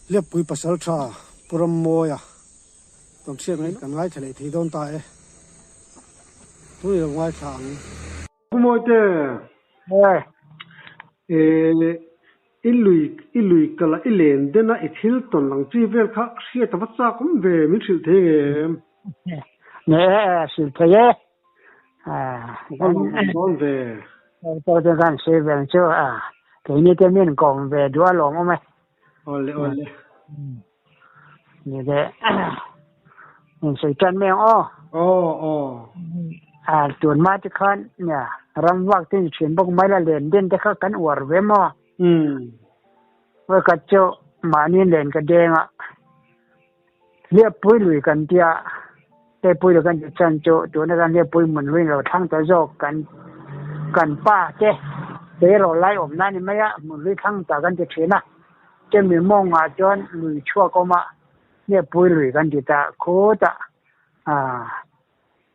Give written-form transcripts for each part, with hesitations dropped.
Hliappui Pasaltha Pu Rammawia tawn hriat ngaih kan ngaithla leh thei dawn ta e. Tun i lo ngaithla ang. Pu Mawite, i lui i lui kal a i len den a i thil tawn lang chi vel kha hriat a va chak awm ve min hrilh thei ngem? Nge hrilh thei e. Va lawm dawn ve. Pawh chu kan sawi ve ang chu a, keini te min kawm ve duh a lawm awm e. Awle awle. Ni le in sawi tan mai ang aw. Aw aw. A tun hma te khan nia ram vak te ni thin bawk mai la len den te kha kan uar ve maw. Vawikhat chu mahni len ka deng a. Hliappui lui kan tia, Hliappui lui kan tih chhan chu tuna kan Hliappui hmun luiin lo thlang ta zawk kan kan pa te tleirawl lai awmna a ni mai a, hmun lui thlang ta kan ti thin a. Chumi mawngah chuan lui chhuak awm a, Hliappui lui kan ti ta khutah aah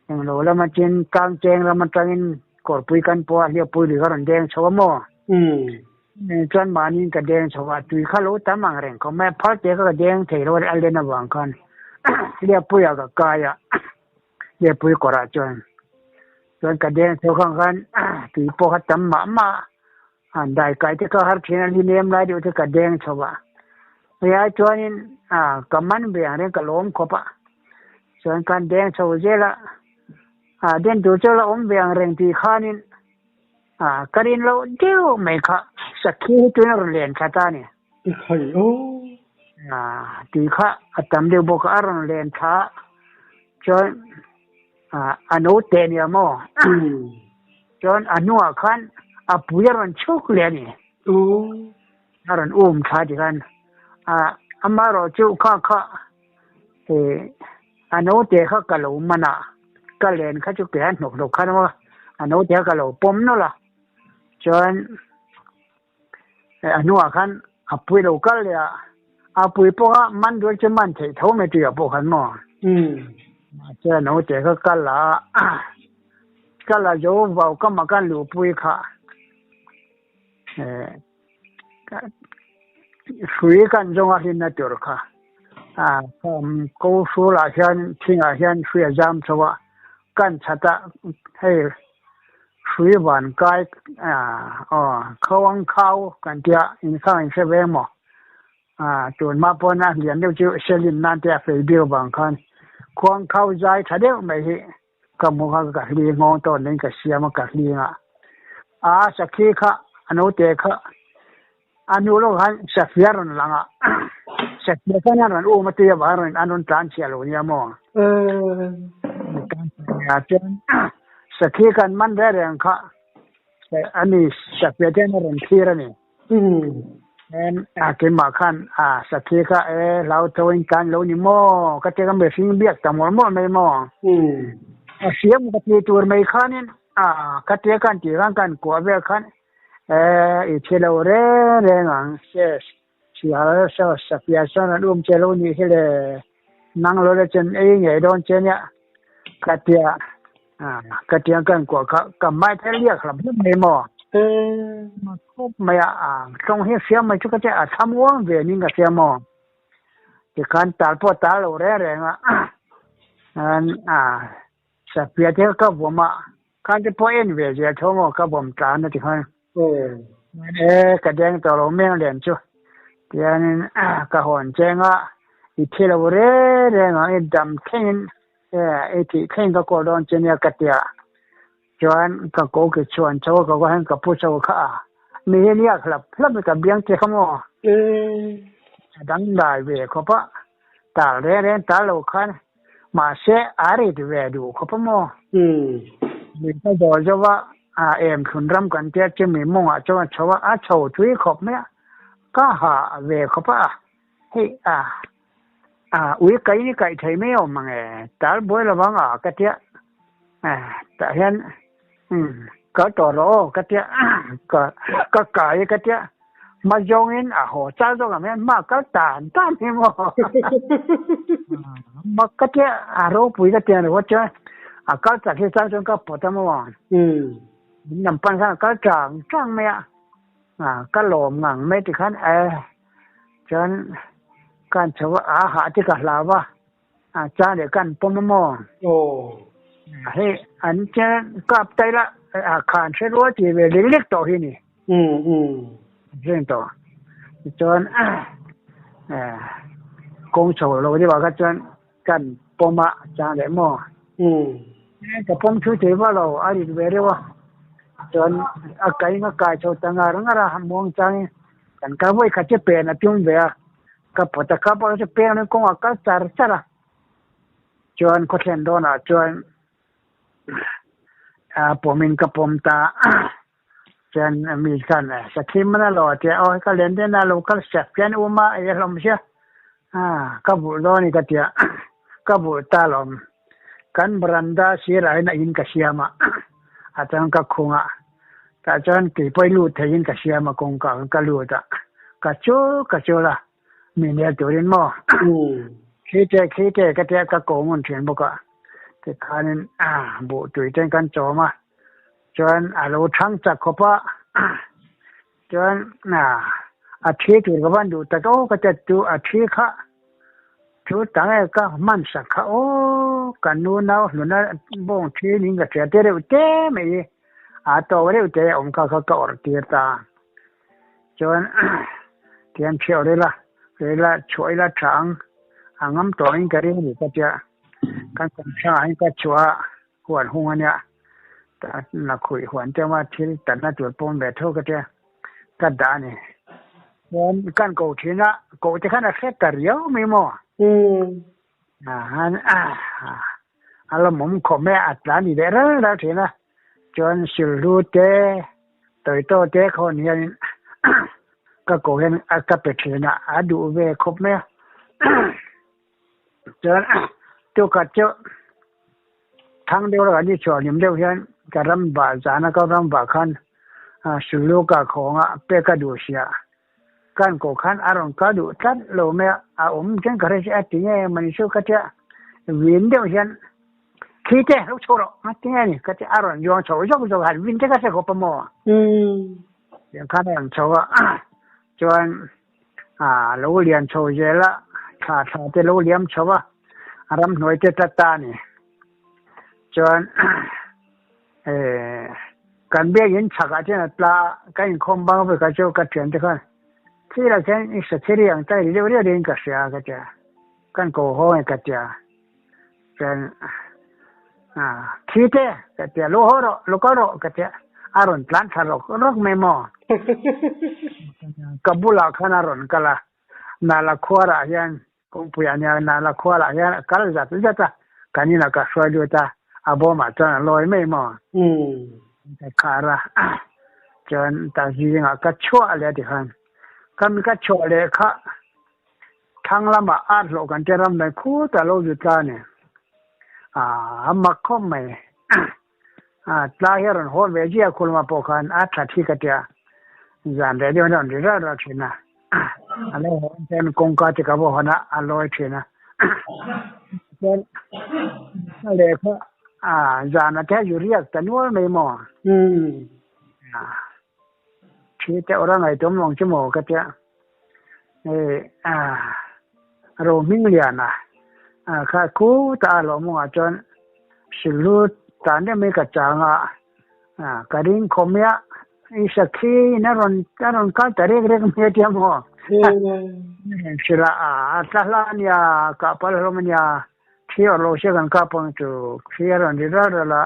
englo lam atangin Tlangcheng lam atangin kawrpui kan pawh a Hliappui lui kha rawn deng chho a maw? Chuan mahniin ka deng chho a, tui kha lo tam ang reng khawp mai a, phal te kha ka deng thei lo a len avang khan Hliapuia ka kai a, Hliapui kawrah chuan chuan ka deng chho khang khan tui pawh kha tam mah mah a, han dai kai te kha har thin a, li nem lai deuh te ka deng chho a, hei ai chuanin ka man ve ang reng ka lawm khawp a, chuan kan deng chho zel a, den tur chu la awm ve ang reng tih khanin. A, ka rin loh deuh mai kha Sakhi hi tuna rawn len thla ta a ni. I khai aw. A, tui kha a tam deuh bawk a, a rawn len thla a, chuan a, a no teh nia maw? Chuan a hnuah khan a pui a rawn chhuk leh a ni. A rawn um thla tikhan a, amaherawh chu kha kha e, A naute kha ka lo man a, ka len kha chu kei a hnawk hnawk khan a, a naute kha ka lo pawm nawlh a, chuan a hnuah khan a pui lo kal leh a, a pui pawh kha man dual chu man theih tho mai tuiah pawh khan maw. Mahse a naute kha kal a, kal a zo vau ka mah khan luhpui kha Hrui kan zawnga hlimna tur kha ko hrulah hian thingah hian hrui a zam chho a, kan chhat a hei hrui van kai aw khauang khau kan tia inkhang in hre ve maw tun hma pawn a lian deuh chu selim nan te a fei biau vang khan khuang khau zai tha deuh mai hi. Ka hmu kha ka hli nghawng tawn in ka siam a ka hling a, a sakhi kha a naute kha a hnu lawk khan safi a rawn lang a, safi khan a rawn um a tui avang rawn an rawn tlan chhiah lo nia maw? Chuan sakhi kan man reng reng kha ani safi te hian a rawn thlir a ni. A keimah khan a sakhi kha e hlau tho in tlan lo ni maw ka ti ka mihring biak ta mawlh mawlh mai maw a hriam ka ti tur mai khanin a ka tia kan tih khan kan kuah vel khan e i thi lo reng reng ang se sihal safia chuan an um che lo nih hi le nang lo le chen ei ngei dawn che nia ka tia Ka tiang kan kuah kha ka hmai te liak hlap hlap mai maw? Khawp mai a, tawng hi hria mai chu ka tia a thlam uang ve ning ka hria maw? Tikhan tal pawh tal lo reng reng a, a sapia te ka vawm a, khan te pawh en ve zel tho maw ka vawm tlan a tikhan. E ka deng tawh lo meng len chu tianin ka hawn cheng a, i thi lo reng reng ang i dam thlengin I thih thleng ka kawl dawn che nia ka tia chuan ka ko ki chhuan chho a ka ko hian ka pu chho kha a mi hi nia hlap hlap i ka biang che kha maw a dangdai ve khawp a tal reng reng tal lo khan mahse a rit ve duh khawp a maw mi ka zawl zo a a em thlun ram kan tia chu mi mawngah chuan a chho a a chho thui khawp mai a ka ha ve khawp a hei a A, ui kai ni kaih thei mai awm ang e, tal buai lo vang a ka tia, tah hian umm kal tawh rawh aw ka tia, ka ka kai e ka tia, hma zawngin a haw chal zawk ang hian hma kal tan tan hi maw mak ka tia, a ropui ka tia ringawt chuan a kal chak hi chang chuan ka pawt a maw, min lam pan khan a kal chang chang mai a, ka lawm ngang mai tikhan e chuan. Kan chho a, a hah te ka hlau a, a chang leh kan pawm a maw? Hei an che kap ta ila a khan hre rual tih ve lek lek tawh hi ni. Reng tawh. Tichuan kawng chho lo deuh ah kha chuan kan pawm a chang leh maw? Ka pawm thu thei vak lo a rit ve reuh a, chuan a kaing a kai chho ta ngar ngar a muang changin Kan kal vawi khat che pen a tum ve a, ka phawt a, ka pawh chu peng ring kawngah kal char char a, chuan khawthlen dawnah chuan a pawmin ka pawm ta a, chuan mi khan sakhi man a lo a tia, aw ka len den a lo kal siak pian um a, ei a hlawm sia, ka vulh dawn a ni ka tia, ka vulh ta alawm, kan veranda sirah hian a in ka siam a, a chuan ka khung a. Tah chuan kei pawh i lut theiin ka siam a kawngka kha ka lut a, ka chul ka chul a, mi nel turin maw khi te khi te ka tia ka ko ngun thin bawk a, tikhanin buh tui ten kan chawm a, chuan a lo thang chak khawp a, chuan a thi tur ka van duh tak aw ka tia chu a thi kha chu tang e ka hman sak kha aw ka nu nau hluna bawng thi ning ka hria te reuh te mai hi. A tawk reuh te awm kha kha ka awrh tir ta. Chuan tian thiawr ila, ila chhuah ila tha ang, a ngam tawh in ka ring ni ka tia. Kan kawm hrangah hian ka chhuah a, huan hung a nia. La khuih huan te awm a, thil tatna tur pawm ve tho ka tia, ka dah a ni. Chuan kan ko thin a, koh te khan a hre ta riau mai maw? A lawmawm khawm e, a tla ni leh ral ral thin a, chuan Silhlu te, Tawitaw te khawn hianin ka ko hian ka pe thin a, a duh ve khawp mai a. Chuan tukhat chu thang deuh lakah ni chhuah hlim deuh hian ka ram vah zana ka ram vah khan Silhlu ka khawnga pek ka duh sia. Kan ko khan a rawn kal duh tlat lo mai a, a awm chuan ka hre che a ti nge mawni chu ka tia vin deuh hian khi te lo chho rawh a ti nge ni ka tia a rawn zuang chho zawk zawk a han vin te ka hre khawp a maw tiang khan a rawn chho a chuan a lo lian chho zel a thla thla te lo liam chho a a ramhnuai te tlat ta a ni chuan Eh, kan biakinn chhakah chuan a tla a, ka inkhawm bang vek a chu ka thiante khan thil ah khian i hre thil ang ta ri deuh riau riauin ka hria ka ti a, kan ko haw nge ka ti a, chuan ah thi te ka ti a, lo haw rawh, lo kal rawh ka ti a, a rawn tlan thla rawk rawk mai maw? Ka bulah khan a rawn kal a, Nala khuarah hian Kawngpui a nia, Nala khualah hian a kal zat zat a, kan inah ka hruai lut a, a bawmah chuan a lawi mai maw? Ka khar a, chuan ta zingah ka chhuah leh a ti khan, ka mi ka chhuah leh kha thlang lamah art hlawh kan tia ram mai khutah lo zut tla a ni. A mak khawp mai. Tlai hi a rawn haw ve zia khulma pawh khan a that hi ka tia, zan reh deuh hian a rawn ri ral ral thin a. A lo haw chuan kawngka te ka va hawn a, a lawi thin a. Chuan a lehkha a zan a te a zu riak ta nual mai maw? Thi te awrh a ngaihtuam lo ang chu maw ka tia. Hei a ro hming lian a, kha khutah a hlawhmawngah chuan Silhu tan deuh mai ka chang a. Ka ring khawp mai a, i sakhi in a rawn a rawn kal ta rek rek mai a tia maw? Rawn hrilh a, a tla hla a nia, kah pal hlawm a nia, thi awrh lo sia kan kap ang chu, thi a rawn ri ral ral a,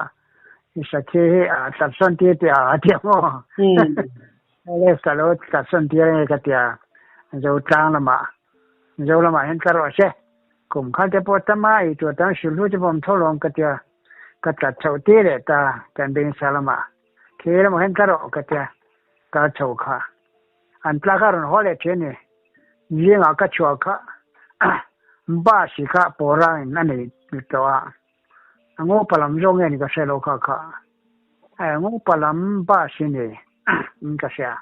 i sakhi hi a tlatsawn tir teh a a tia maw? Awle ka lo tlatsawn tir ange ka tia, Zotlang lamah, Zo lamah hian tla rawh se, kum kha te pawh tam a, ei tur tam hrilh hlu te pawh awm tho lawm ka tia. Ka tlat chhoh tir leh ta, kan beng sa lamah khi lamah hian tla rawh ka tia, kal chho kha. An tla kha rawn haw leh thin a ni. Zingah ka chhuah kha bus hi kha pawrangin a nei tawh a, a ngopa lam zawk nge ni ka hre lo kha kha. Ngopa lam bus hi ni in ka hria.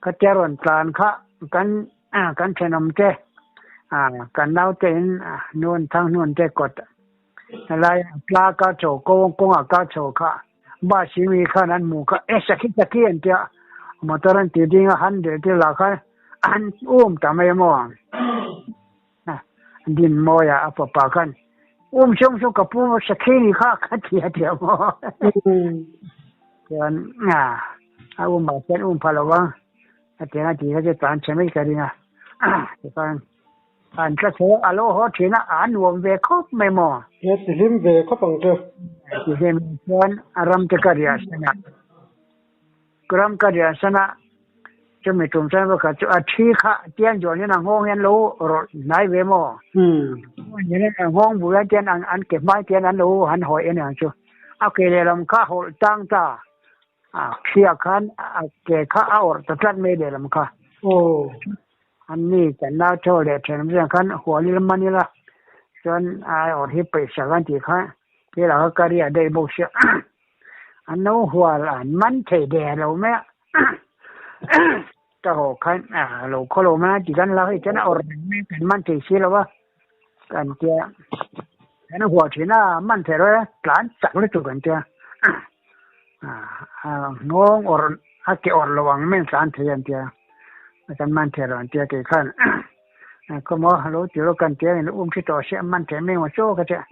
Ka tia rawn tlan kha kan kan thenawm te kan naute in nun thang hnun te kawt helai tla ka chho kawng kawngah ka chho kha bus hi mi khan an hmu kha e sakhi sakhi an tia motor an ti ding a han deh te lah khan. An um ta mai maw? Dinmawia a fapa khan um se um se ka pu sakhi ni kha ka ti a tia maw? Chuan a um ah chuan um pha lo va a tiang a ti kha chu tlan chhe mai ka ring a. Tikhan an tla chhe a lo haw thin a, a nuam ve khawp mai maw? He ti hlim ve khawp ang chu. Ti hlim chuan a ram te ka riah san a. Ram ka riah san a, chumi tum chuan pakhat chu a thi kha tian zawh hian a nghawng hian lo rawlh hnai ve maw? Hian a nghawng bul ah tian an ke hmai tian an lo han hawi en ang chu. A ke lehlam kha hawlh tang ta, a thliah khan a ke kha a awrh ta tlat mai lehlam kha. An ni kan nau tho leh thenawm zingah khan hual ila man ila chuan a awrh hi pawisa kan tih kha thil ah kha ka riah daih bawk sia. An lo hual an man thei der lo mai a, ka haw khan a lo khaw lo mai a ti kan la hei chuan a awrh reng mai kan man thei si lo va kan tia kan hual thin a man thei lo e tlan chak lutuk kan tia a nghawng awrh a ke awrh lo ang mai tlan thei an tia kan man thei lo an tia kei khan khaw maw lo ti rawh kan tia in um thi tawh se man thei mai maw chaw ka tia.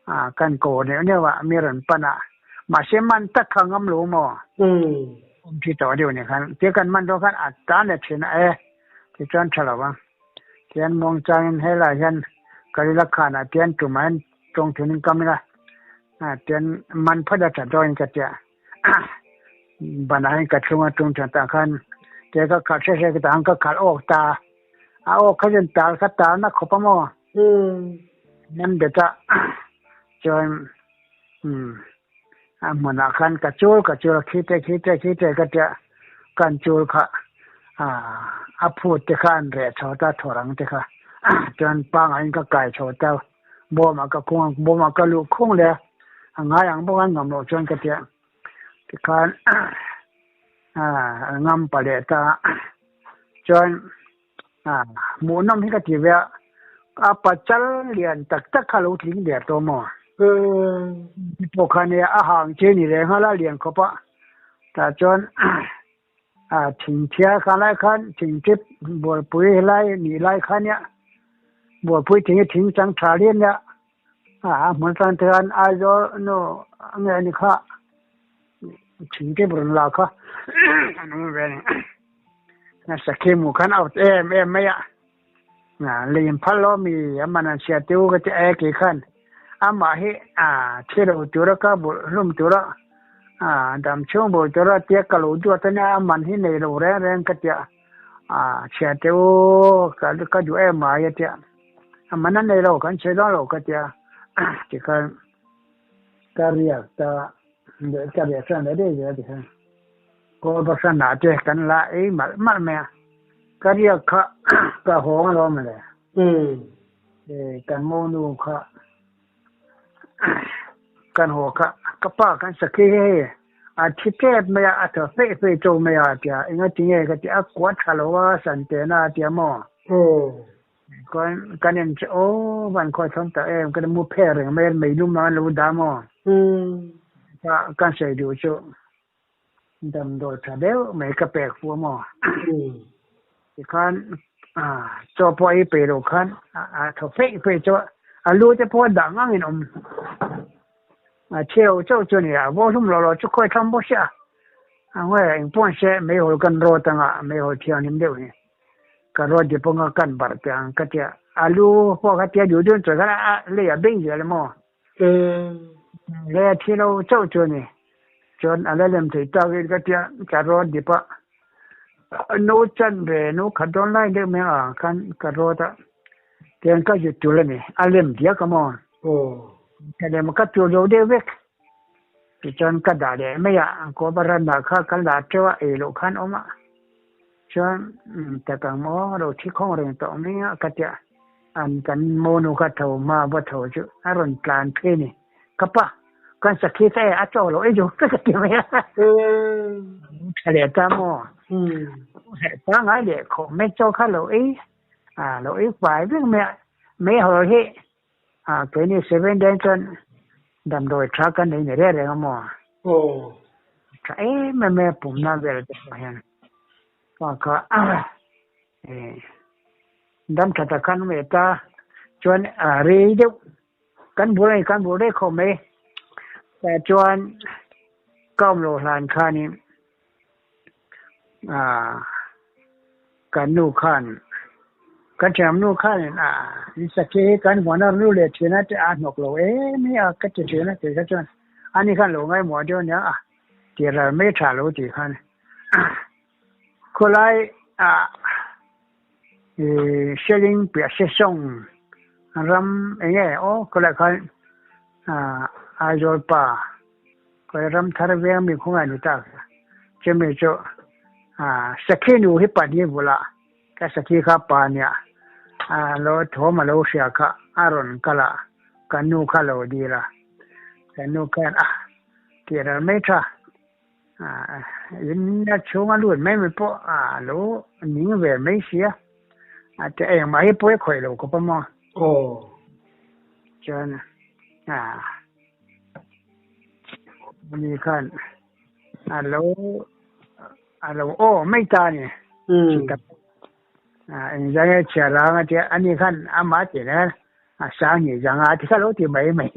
A kan ko neuh neuh a, mi rawn pan a, mahse man tak kha ngam lo maw? Awm thi tawh deuh ni khan, tia kan man dawn khan a tan leh thin a e, tichuan tha lo ang. Tian muangchangin helaiah hian Kalila khanah tian tumah hian tawng thunin kam ila, tian man phawt a tha dawnin ka tia. Banah hian ka thlung a tum tha tah khan tia ka khalh hre hre ka tah khan ka khalh awk ta a, a awk kha chuan tal kha tal na khawp a maw? Nan bet a chuan a hmunah khan ka chul ka chul a khite khite khite ka tia kan chul kha a phut te kha an reh chho ta thawrang te kha chuan pangaiin ka kai chho ta bawmah ka khung a bawmah ka luh khung leh a a ngai ang bawk a ngam loh chuan ka tia tikhan a ngam pa leh ta chuan Hmuhnawm hi ka ti ve a, a pachal lian tak tak kha lo tling der tawh maw? Pawh kha nia a hang che ni reng a la lian khawp a, tah chuan thingthia kha lai khan thingtip bualpui helai nih lai kha nia bualpui thing hi thing chang tha lian nia a hmun atang te khan Aizawl nu nge ni kha thingtip rawn la kha an awm ve a ni. Sakhi hmuh khan out em em mai a, lei phal lo mi a man an hria te u ka ti e kei khan amah hi thi lo tura ka bulh hlum tura dam chhung bul tura tia ka lo duat a nia a man hi nei lo reng reng ka tia chhia te u ka duh em mai a tia a man a nei lo kan chhe dawn lo ka tia tikhan ka riak ta ka riak san leh daih zel tikhan. Kawl pasana te kan la ei malh malh mai a, ka riak kha ka hawng alawm le. Kan monu kha kan haw kha ka pa kan sakhi hi hei a thi tep mai a, a thaw feih feih cho mai a tia enga tinge ka ti a kuat tha lo a san tena a tia maw. Kan en che aw van khawi thawm tak em ka mu phe reng mai a meilum ang an lo dah maw. Kan sawi duh chu. Damdawi tha deuh mai ka pek fu a maw? Tikhan chaw pawh ei peih loh khan a thaw feih feih chu a lu te pawh a dah ngang in awm. A thi lo chauh chu a ni a, vaw hlum lo lo chu khawi tham bawk sia. A ngawi a engpawh an hre meihawl kan rawt anga meihawl thianghlim deuh hi ka rawt dip anga kan barh teh ang ka tia. A lu pawh kha tia duh dun chuan khan a lei a beng zel a maw? Le thi lo chauh chu a ni. Chuan a la lem thei tak in ka tia ka rawt dip a. No chan ve no khat dawn lai deuh mai ah khan ka rawt a. Tiang ka zut tul a ni. A lem diak a maw? Ka lem a ka tul zo deuh vek. Tichuan ka dah leh mai a. Kawpa ran ah kha ka la teuh a ei loh khan awm a. Chuan tak ang maw lo thi khawng reng tawh mai a ka tia an kan monu kha tho hma va tho chu a rawn tlan phei ni ka pa kan sakhi kha e a chaw lo ei duh ka ti mai a tha leh ta maw herh pangai leh khawp mai chaw kha lo ei a lo ei fai vek mai a meihawl hi a keini seven day chuan damdawi tha kan nei ni reng reng a maw tha em em mai a pumna vel te pawh hian. Pa kha Dam tha tak khan awm ta chuan a rei deuh kan bul a ni kan bul rei khawp mai tah chuan ka awm loh hlan khanin ah kan nu khan kan thiam nu khanin ah in sakhi hi kan huan a nu leh thin a te a hnawk lo em hi a ka ti thin a tih kha chuan ani khan lo ngaimawh deuh ania a tih ral mai tha lo tih khan Khawlai ah ih Seling piah Sesawng ram eng nge aw khawlai khan ah Aizawl pa khawi ram thar veng mi khawngaih nu tak chumi chu ah Sakhi nu hi pahnih bulah ka Sakhi kha pa nia ah lo thawm a lo hria kha a rawn kal a ka nu kha lo dil a ka nu khan ah tih ral mai tha. In a chhunga lut mai mai pawh a lo ning ve mai sia a te engmah hi pawi khawih lo khawp a maw aw chuan a ani khan a lo a lo aw mai ta a ni a engzah nge chhiar ang a tia ani khan amah tih na a sang hnih zanga a ti kha lo ti mai mai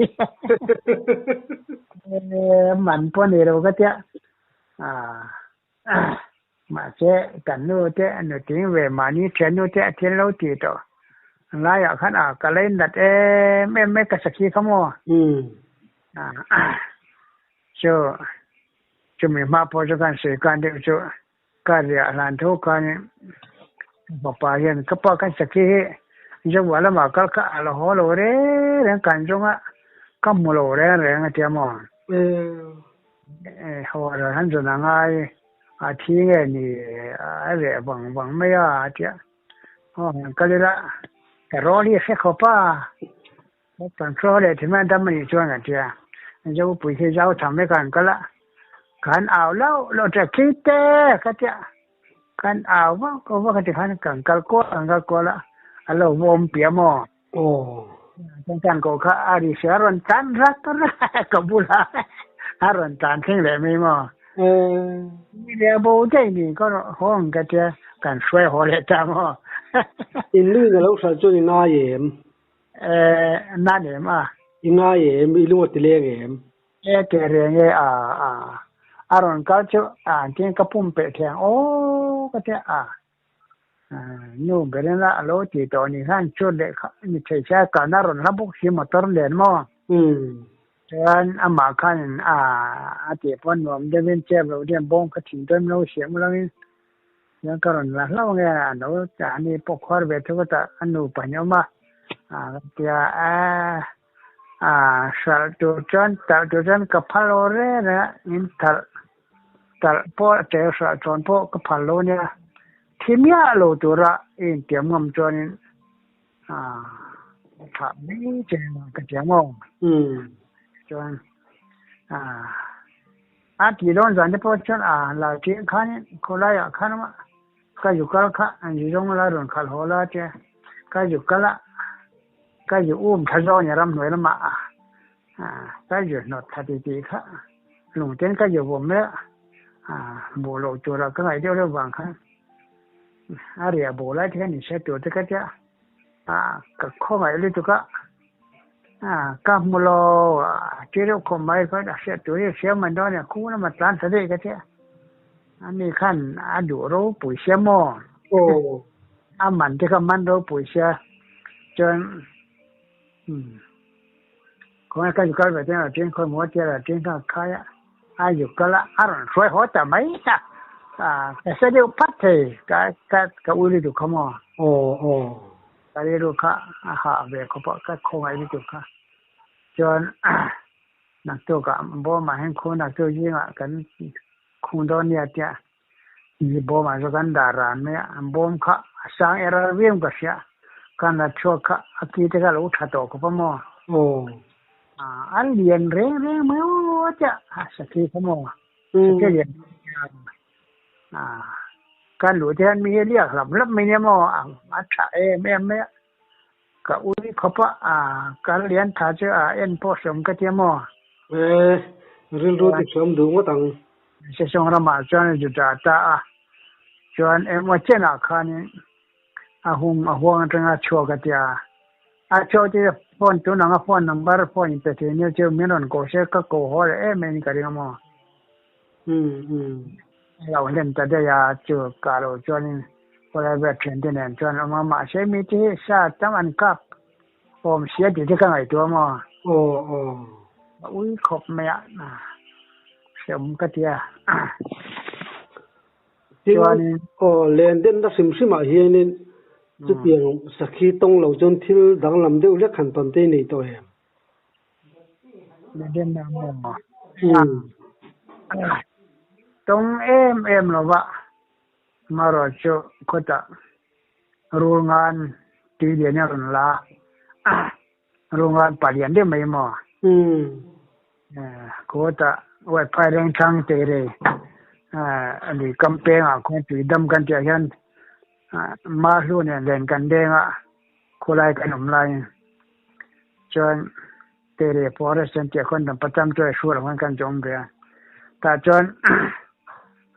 man pawh ni lo ka tia a mahse kan nu te nutling ve mahni thian nu te a thil lo ti tawh laiah khan a ka lei nat em em mai ka sakhi kha maw a chu chumi hma pawh chu khan sawi kan deuh chu Ka riah hlan tho khanin ka fapa hian ka pa kan sakhi hi Jaguar lamah kal kha a la haw lo reng reng kan zawng a, ka hmu lo reng reng a tia maw? Haw ral han zawn a ngai, a thi nge ni a reh vang vang mai a a tia. Aw han kal ila ka rawl hi a hre khawp a, ka control leh thim a dam a nih chuan kan tia. Zopui khi zau tham vek a han kal a. Kan au lauh lauh ṭe Kite ka tia kan au vak vak a tikhan kan kal kual kan kal kual a a lo vawm piah maw chuan kan koh kha a ri hria a rawn tlan rat rat ka bulah a rawn tlan thleng leh mai maw ni leh bo daih ni ka haw ang ka tia kan hruai haw leh ta maw In luin a lo hralh chuan i ngai em? Nan em a? I ngai em? I lung a ti leng em? E ke reng e a a a rawn kal chu a an tin ka pum peh thei ang aw ka tia a nu berin a a lo ti tawh ni khan chu leh kha ni thei sia kan a rawn hla bawk si motor len maw chuan amah khanin a a tih pawh nuam deuhin chep loh deuhin bawng kha thin dawn lo siam langin chuan ka rawn la hlauh ange a lo ani pawh khuar ve thu ka tah a nu pahnih a awm a a ka tia a. A hralh tur chuan talh tur chuan ka phal lo reng reng a, in talh talh pawh tel hralh chuan pawh ka phal lo nia, thi miah lo tura i intiam ngam chuanin a thah mai che ka ti ang aw. Chuan a a tih dawn zan te pawh chuan a la ṭin khanin khawlaiah khan ka zu kal kha an zu zawng la rawn khalh haw la tia ka zu kal a. Ka zu um tha zawk ni ramhnuai lamah ka zu hnawt thla ti tih kha lungten ka zu vawm mai a, buh loh tura ka ngaih deuh deuh vang khan a riah buh lai te khan inhre tur te ka tia a, ka khawngaih lutuk a, ka hmu lo ti deuh khawp mai khan a hriat tur hi a hria man dawn a ni, khu lama tlan thla daih ka tia ani khan a duh ropui sia maw? A man te kha man ropui sia chuan khawnge ka zu kal ve chuan ṭin khawi maw tia ṭin kha khai a a zu kal a a rawn hruai haw ta mai a ka hre deuh phat thei ka ka ka ui lutuk kha maw ka rilru kha a hah ve khawp a ka khawngaih lutuk kha chuan naktukah bawmah hian khu naktuk zingah kan khung dawn nia tia Ni bawmah chu kan dah ran mai a, bawm kha a sang er ar viau ka hria, kan la chhuak kha a ki te kha a lo tha tawh khawp a maw? Aw. A lian reng reng mai aw a tia, a sakhi kha maw? Sakhi lian a kan luh te hian mi hi a liak hlap hlap mai nia maw? A tha em em mai a, ka ui khawp a, a kal lian tha chu a en pawh hreawm ka tia maw? E, rilru ti hreawm duh ngawt ang. Sesawng ramah chuan a ju dah ta a, chuan engmaw chenah khanin. A hung a huang atanga chhuak a tia. A chhuak te phone tun anga phone number phone in pe thei nia chu min rawn ko se ka ko haw leh em em in ka ring a maw. A lo hlen ta daih a chu kah loh chuanin khawlai vel thiante nen chuan an awm a mahse mi te hi sa tam an kap awm sia tih te ka ngaihtuah a maw. Aw aw. A ui khawp mai a hrehawm ka ti a. Tin, aw, len denna hrim hrimah hianin chutiang sakhi tawng lo chuan thil danglam deuh hlek han tawn te nei tawh em? Len denna maw? Tawng em em lo va, marawh chu khawtah rul ngan tui lian a rawn la a, rul ngan pa lian deuh mai maw? Khawtah wifi reng thlang teh rei lui kam pengah khuan tui dam kan tih ah hian ma hlu nen len kan deng a khawlai kan awm laiin chuan Tere forest an tih ah khuan Dampa cham chu a hrual ang khan kan zawm ve a tah chuan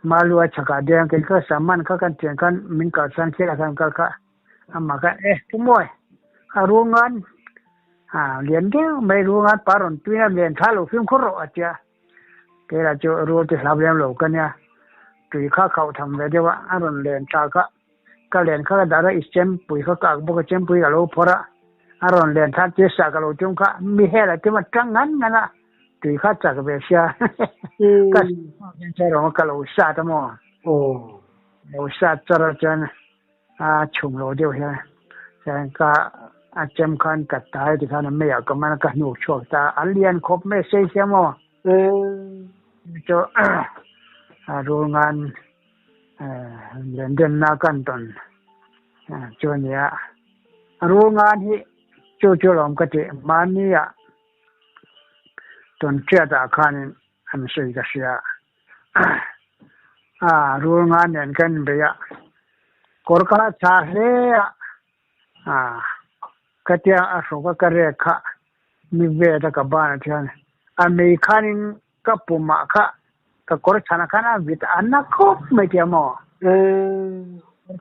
ma lu a chhakah deng kei kha saman kha kan thian khan min kalsan thil ah khan kal kha amah khan e pu mawi a rungan A lian deuh mai ruang a pa rawn tuina lian tha lo fimkhur rawh a tia. Keila chu rul ti hlap lem lo ka nia. Tui kha khauh tham ve deuh a, a rawn len tha kha. Ka len kha ka dar a, i chempui kha ka ak bawk a, chempui ka lo phawrh a. A rawn len tha tia sa ka lo tum kha, mi hel a tum a tang ngan ngan a, tui kha chak ve sia. Ka sa rawng a ka lo sat a maw? Lo sat char a chuan A chhum lo deuh hian chuan ka a chem khan ka tai ti khan a meiah ka man a ka hnuk chhuak ta a lian khawp mai a sei sia maw chu a rul ngan len denna kan tawn chu a nia a rul ngan hi chu chu lawm ka tih mahni ah tawn hriat ah khanin an sawi ka hria. A rul nga nen kan bei a, kawr ka la chah hle a, a khatia a hrawk a ka rek kha mi vet a ka ban ah chuan a mei khanin ka pumah kha ka kawr chhanah khan a vit a na khawp mai tia maw?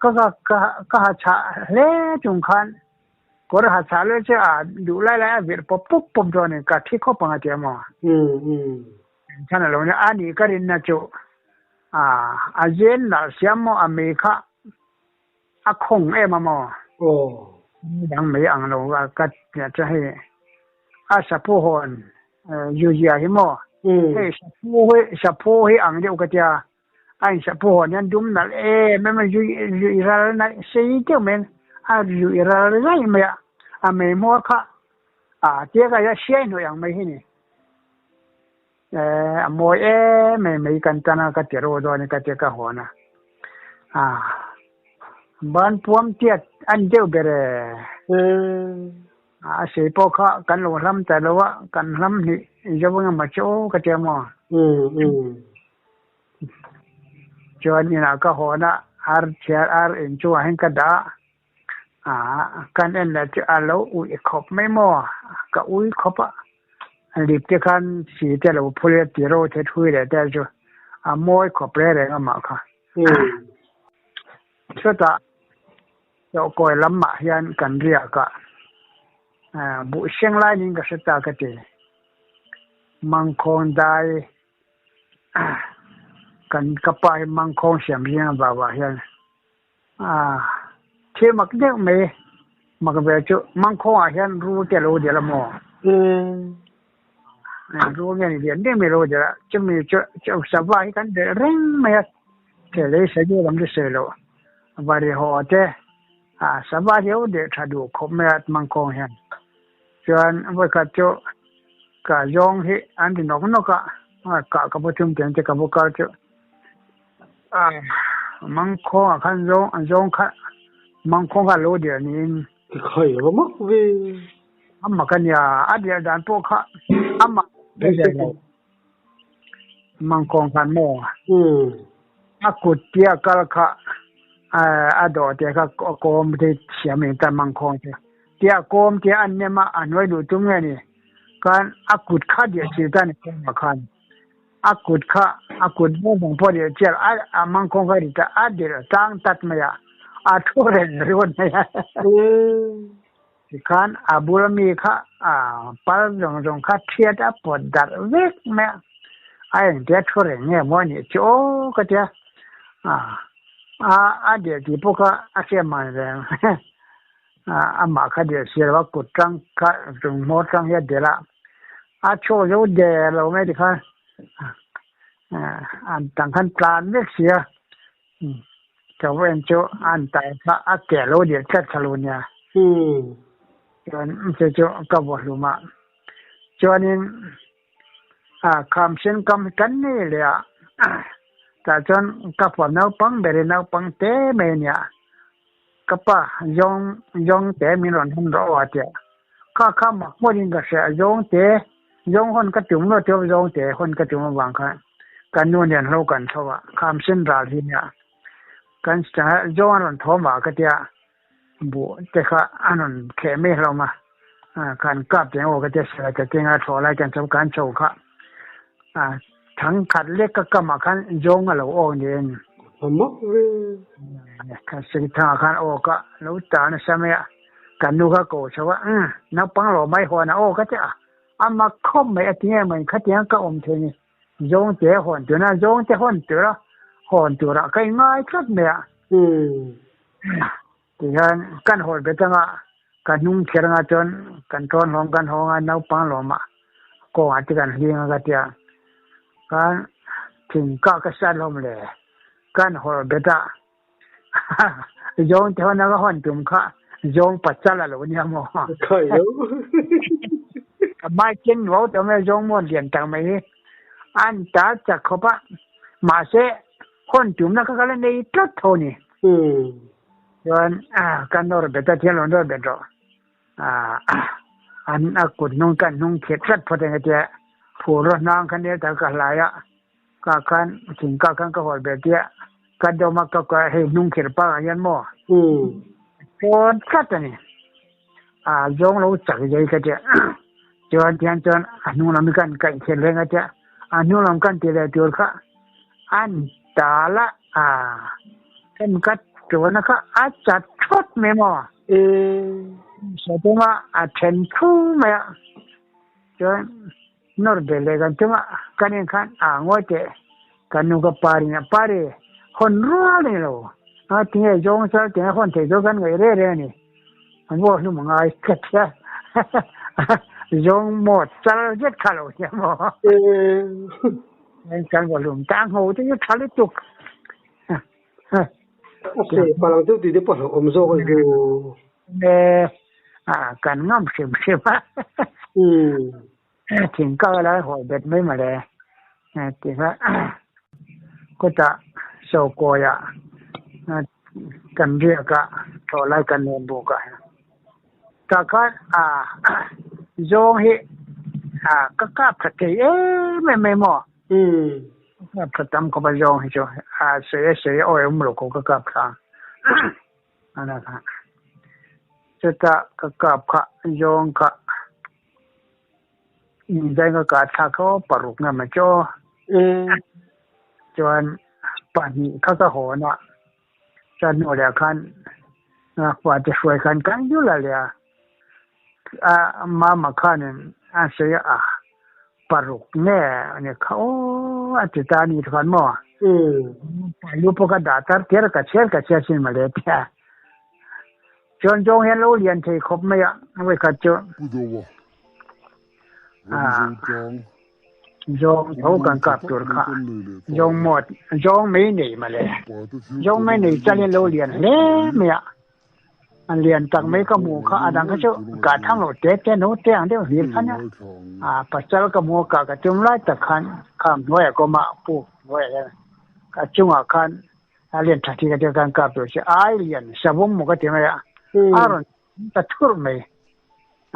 Ka ka ha chah hle chung khan kawr ha chah leh chu a duh lai lai a virh pawp pawp pawp dawn in ka thi khawp ang a tia maw? Chhan a lo nia, a nih ka rinna chu a zen nalh siam maw, a mei kha a khawng em a maw? Dang mei ang lo ka tia chu hei a saphu hawn zuzia hi maw, hei saphu hi saphu hi ang deuh ka tia, a in saphu hawn hian dum nalh em em a, zui ral naih sei deuh mai a zui ral zaih mai a, a mei hmawr kha a tia ka tia hriai hnuai ang mai hi ni. A mawi em em mai kan tan a ka ti ro dawn ka tia ka hawn a a ban puam tiat an deuh ber e a sei pawh kha kan lo hlam ta lo a kan hlam hnih zo eng emaw chu ka tia maw chuan inah ka hawn a ar chhiar ar in chungah hian ka dah a. Ah, kan en leh chu a lo uih khawp mai maw? Ka ui khawp a, lip te khan si te lo phul e tih ro the thui leh te chu a mawi khawp reng reng amah kha. Chutah Chawhkawi lamah hian kan riak a, buh seng lai niin ka hre ta ka ti. Mangkhawng dai kan ka pa hi mangkhawng siam zing a vah vah hian A thil mak deuh mai mak ve chu mangkhawngah hian rul te a lo del a maw? Rul nge ni lian deuh mai a lo del a, chumi chu sava hi kan belh reng mai a, thei sazu lam chu sawi loh varihaw te sava hi a lo delh tha duh khawp mai a mangkhawng hian. Chuan vawikhat chu ka zawng hi an ti nawk nawk a, kah ka va tum tih ang che ka va kal chu. Mangkhawng ah khan zawng an zawng kha mangkhawng kha a lo der niin. Ti khai a va mak ve. A mak a nia, a der dan pawh kha a mak a der lo. Mangkhawng khan maw a kut tia kal kha a dawh te kha kawm te siam in tan mangkhawng chu. Tia kawm tia an nem a, a hnuai luh tum nge ni khan a kut kha der thil ta ni kawngah khan. A kut kha a kut bawng bawng pawh rilh chiah a, a mangkhawng kha rit a, a dirh tlang tat mai a. A thu reng ringawt mai a. Tikhan a bula mi kha pal zawng zawng kha thiat a pawt darh vek mai a. A engtia thu reng nge maw anih chu aw ka tia. A der tih pawh kha a hriat man reng. Amah kha der si lo a kut tang kha zunghmawr tang hi a der a. A chhuak zo der lo mai tikhan an tang khan tlan vek si a. Chaw en chu an tai kha a ke lo dir tlat kha lo nia. Chuan chu chu ka vaw hlum a. Chuanin khamsen kam hi kan nei leh a. Tah chuan ka fa naupang berin naupang te mai a nia. Ka pa zawng zawng te min rawn hawn rawh aw a tia. Kha kha mak hmawlhin ka hria zawng te zawng hawn ka tum lo chuan zawng te hawn ka tum avang khan kan nu nen hlo kan tho a, khamsen ral hi nia. Kan zawng a rawn thawm a ka tia buh te kha a rawn kheh mai hlawm a, khan kap teng aw ka tia silai ka keng a thlawh lai kan chho kan chho kha thang khat lek ka kam ah khan zawng a lo awk niin. A mak ve. Thang ah khan awk a lo ta nasa mai a, kan nu kha ko chho a, umm naupang lo mai hawn a aw ka ti a, a mak khawp mai a ti nge mai khatiang ka awm thei ni. Zawngte hawn tuna zawngte hawn tura hawn turah ka ingai tlat mai a. Tihian kan hawn ve tanga ka hnung kher anga chuan kan tawn hlawm kan hawng a naupang lawmah kawngah te kan hling a ka tia. Khan thingkah ka sat hlawm le kan hawr bet a zawngte hawn a ka hawn tum kha zawng pachal a lo nia maw. Khai lo. Ka mai ken nuau ta mai zawng mawn lian tak mai hi an ta chak khawp a mahse hawn tumna kha ka la nei tlat tho ni. Chuan ka nawr bet a thian lo nawr bet rawh. An a kut hnung kan hnung thlet tlat phawt ang tia phur rawh hnang kha nel tak ka hlai a ka khan thing ka khan ka hawl bet tia ka dawm a ka ka hei hnung khir pa ah hian maw chawn tlat a ni a zawng lo chak zai ka tia chuan tihian chuan a hnung lam hi kan kaih thlen reng a tia a hnung lam kan ti leh tur kha an tal a a kan ka tuna kha a chat thawt mai maw saw a then thu mai a chuan nawr be leh kan tum a kan en khan a ngawi teh kan nu ka pari a pari hawn rual ni lo a tinge zawng chal tinge hawn thei chu kan ngaih reng reng a ni an vuak hlum a ngai ka tia zawng maw chal zet kha lo nia maw kan vuak hlum ta ngho te chu tha lutuk A se palang chu tih te pawh hlauhawm zawk a ni. A kan ngam hrim hrim a. Thing kal lai hawi bet mai mawle. Tikha kutah Sawkawiah kan riak a, thlawh lai kan nen buk a. Tah khan zawng hi ka kap tha thei em em mai maw. Ka kap tha tam khawp a zawng hi chu a sawi a sawi a awi awm lo khawp ka kap tha a kha. Chutah ka kap kha zawng kha inzai ka kah thlak kha aw paruk nga mai chu aw. Chuan pahnih kha ka hawn a chuan hnu leh khan fate hruai khan kan dul a leh a. A mama khanin a sawi a paruk nge a ni kha aw a ti ta a ni chuan maw lu pawh ka dah tar tir ka chhiar ka chhiar sin mawle tia chuan zawng hian lo lian thei khawp mai a vawikhat chu zawng tho kan kap tur kha zawng mawt zawng mai nei mawle zawng mai nei chalin lo lian hle mai a. An lian tak mai ka hmuh kha a dang kha chu kah thang loh te te no te ang deuh hlir kha nia. A pasal ka hmuh a kah ka tum lai tak khan kham hnuaiah ka awm a puk hnuaiah hian ka chungah khan a lian tha thi ka tia khan kap tur che ai lian savawm maw ka ti mai a a rawn ta thurh mai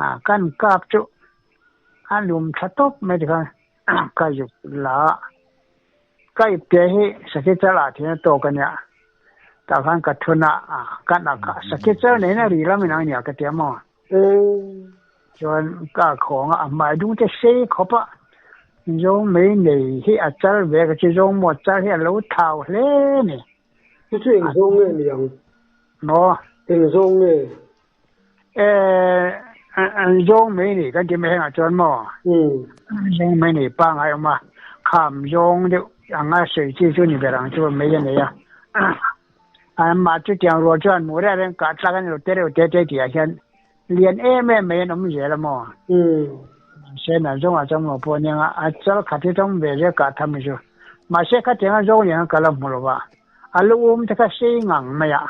a kan kap chu a lum tha tawp mai tikhan ka zuk la a. Ka ipte hi sakhi chal ah thian a tawk a nia. Tah khan ka thun a, ka nak a, sakhi chal neiin a ri lam in ang nia ka ti a maw. Chuan ka khawng a, a hmai dung te sei khawp a, zawng mai nei hi a chal ve ka chi zawng maw chal hi a lo thau hle a ni. Chu chu eng zawng nge ni ang? Maw? Eng zawng nge? E, an zawng mai ni kan ti mai hengah chuan maw? Zawng mai ni pangai awm a, kham zawng deuh anga sawi chi chu ni ber ang chu mai a nei a. Amah chu tiang rual chuan hmuh reng reng kah tlak a ni lo te reuh te te tihah hian lian em em mai an awm zel a maw? Mahse an zawngah chuan maw pawh aniang a, a chal khat hi tawng ve zel kah tham hi chu. Mahse khatianga zawng lian kha ka la hmu lo va, a lu um te kha sei ngang mai a.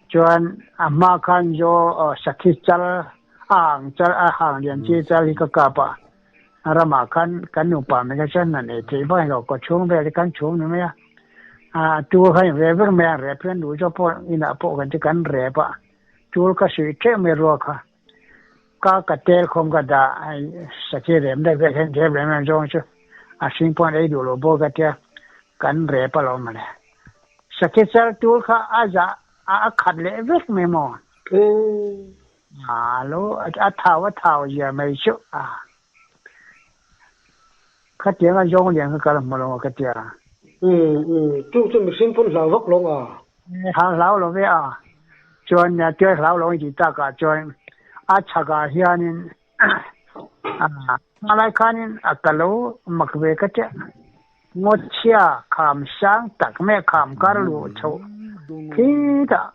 Chuan a hma khan zaw sakhi chal a hang chal a hang lian chi chal hi ka kap a, a ramah khan kan nupa mai kha chuan han ei theih vak lo, kaw chhung vel hi kan chhung ni mai a, a tur kha in rep vek mai a, rep hian duh zawk pawh inah pawh kan ti kan rep a, tur ka suih teuh mai ruak kha. Ka ka tel khawm ka dah hei sakhi rem deuh vel hian rep rem rem zawng chu a hring pawh an ei duh lo bawk a tia kan rep alawm mawle. Sakhi chal tur kha a zah a khat leh vek mai maw? A lo a thau a thau zia mai chu a. Khatiang a zawng lian kha ka la hmu lo a ka tia. Chu chu mihring pawn hlau vak lo a. Hlau hlau lo ve a. Chuan tuai hlau lo intih takah chuan a chhakah hianin a lai khanin a ka lo mak ve ka tia. Ngawchhia kham sang tak mai a kham kar luh chhoh khitah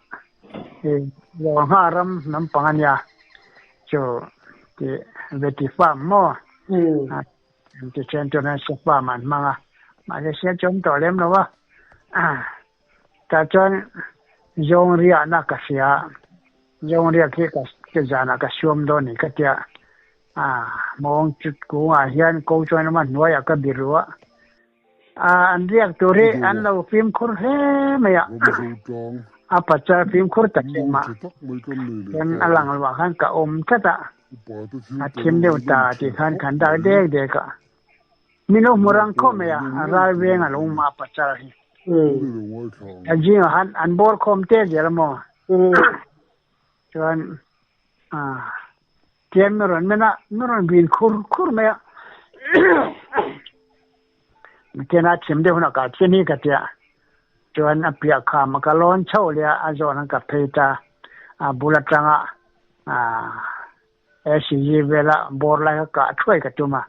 Lawngha ram lampang a nia chu tih veti farm maw ti then chuan an se farm an hmang a mahse sial chu awm tawh lem lo a tah chuan zawng riahna ka hria zawng riak hi ka zanah ka suam dawn ni ka tia mawng chu kungah hian ko chuan a hnuaiah ka biru a. An riak tur hi an lo fimkhur hle mai a, a pachal fimkhur tak em a, chuan a lang loh ah khan ka awm tlat a, a thim deuh ta tih khan kan dak dek dek a, min lo hmu rang khawp mai a, a ral veng a lo awm a a pachal hi, a zingah khan an bawr khawm tel zel a maw, chuan Tian mi rawn men a, mi rawn vin khur khur mai a. Tian a thim deuh hunah ka thim hi ka tia. Chuan a piah kham a ka lawn chho leh a, a zawn an ka phei ta. A bul atanga SCG vela bawr lai kha kah thuai ka tum a.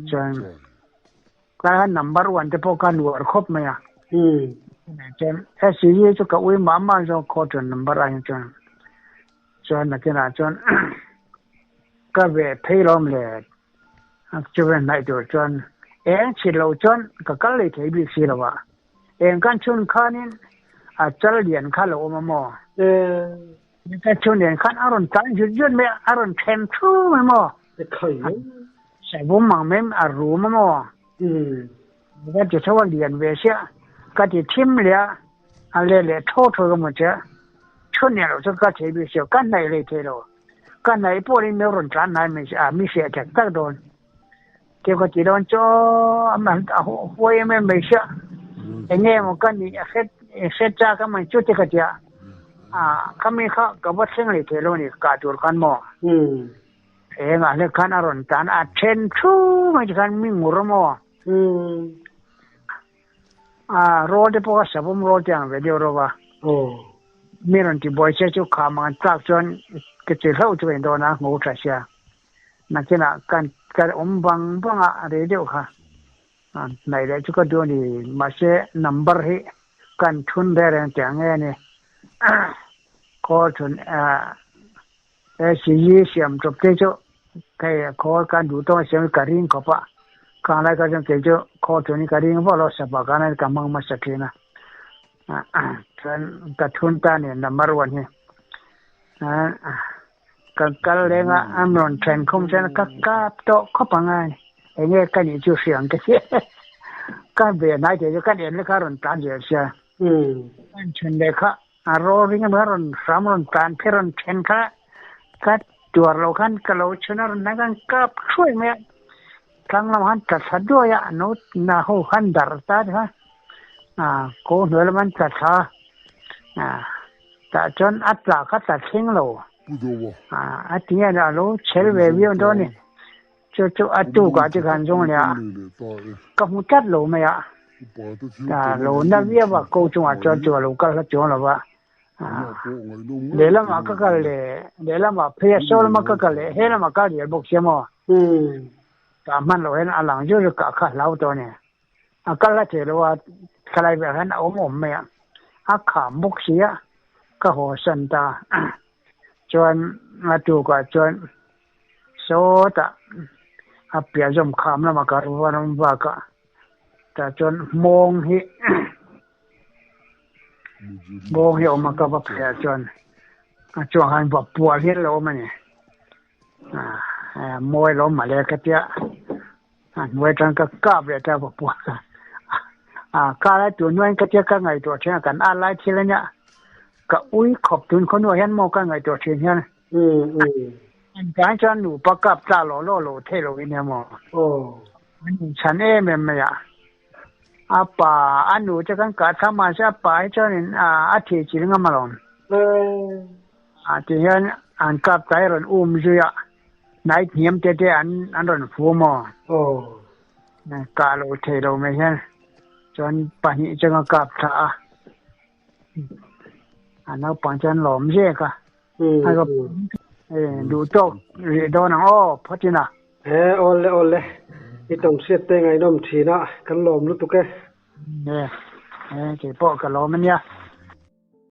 Chuan Tlai khan number one te pawh ka nuar khawp mai a. Chuan SCG chu ka ui mah mah zawk khaw chuan number ah hian chuan. Chuan nakinah chuan ka ve phei lawm le chuve hnaih tur chuan eng chhit loh chuan ka kal leh thei bik si lo a. Eng kan chhun khanin a chal lian kha lo awm a maw? Ka chhun lian khan a rawn tlan zut zut mai a, a rawn then thu mai maw? Savawm ang mai a rum a maw? Ka ti tho a lian ve sia, ka ti thim leh a, a let leh tho tho ka hmu che a, thu nen loh chu ka thei bik si lo, ka hnaih hlei thei lo, ka hnaih pawh in meu rawn tlan hnai mai si a, mi hreh tak tak dawn, te ka ti dawn chu a huai em em mai sia, eng nge maw ka nih a hret hret chak a mai chu te ka ti a, khami kha ka va thleng leh thei lo a ni kah tur khan maw. Engah hlek khan a rawn tan a then thu mai te khan mi ngur maw? A rawl te pawh kha savawm rawl te ang ve deuh rawh va. Mi rawn ti buai che chu kham ang tlak chuan ka che hlauh chu ka in dawn a hmu tha sia. Nakinah kan ka awm vang vang a rei deuh kha. Hnaih leh chu ka duh a ni mahse number hi kan thun reng reng teh ang nge a ni. Call thun SCG siam chawp te chu hei khawl kan duh tawng a siam hi ka ring khawp a, khang lai kha chuan kei chu khawl thun hi ka ring vak lo sapa khan ka hmang hmasa thin a, chuan ka thun ta nen number one hi ka kal leng a an rawn then khum chuan ka kap tawh khawp ang a eng nge ka nih chu hria ang ka hria ka ve hnai thei chu ka en leh kha a rawn tlan zel sia an then leh kha. A rawl ring a rawn hram rawn tan phei rawn then kha ka tuar lo khan ka lo chhun a rawn hnai khan kap thuai mai a tlang lamah khan tla thla duai a no na ho khan darh ta te kha a ko hnuai lamah an tla thla a tah chuan a tla kha tla thleng lo a a ti nge a lo chhel ve viau dawn a ni chu chu a tukah te khan zawng leh a ka hmu tlat lo mai a. Ta lo na viau a ko chungah chuan chu a lo kal hla chuang lo va. Lehlamah ka kal leh, lehlamah phei a saw lama ka kal leh, he lamah ka rial bawk sia maw? Tah hman loh hian a lang zut zut kah kha hlau tawh a ni. A kal hla thei lo a, thlalai velah hian a awm awm mai a, a kham bawk si a, ka haw san ta. Chuan a tukah chuan sawtah a piah zawm kham lamah ka ram vak a, tah chuan hmawng hi Bawng hi a awm a, ka va pheiah chuan a chuang khan va pual hian lo awm a ni. Mawi lo awm mah le ka tia a hnuai atang ka kap leh ta va pual kha. A ka lai tur hnuaiin ka tia ka ngaihtuah thin a, kan at lai thil a nia. Ka ui khawp tun khawhnuah hian maw ka ngaihtuah thin hian. An tan chuan nupa kap tlak lawh lawh lo theih loh in emaw. An inchhan em em mai a. A pa, a nu te kan kah thla mahse a pa hi chuanin a thih chil ngam alawm. A ti hian an kap tlai rawn um zui a, hnai hniam te te an an rawn fu maw? Kah loh theih loh mai hian chuan pahnih changa kap thla a, a naupang chuan lawm zek a. Duh tawk rih dawn ang aw phawt ina. He awle awle i tawng hriat te ngaihnawm thin a kan lawm lutuk e. He he keipawh ka lawm ania.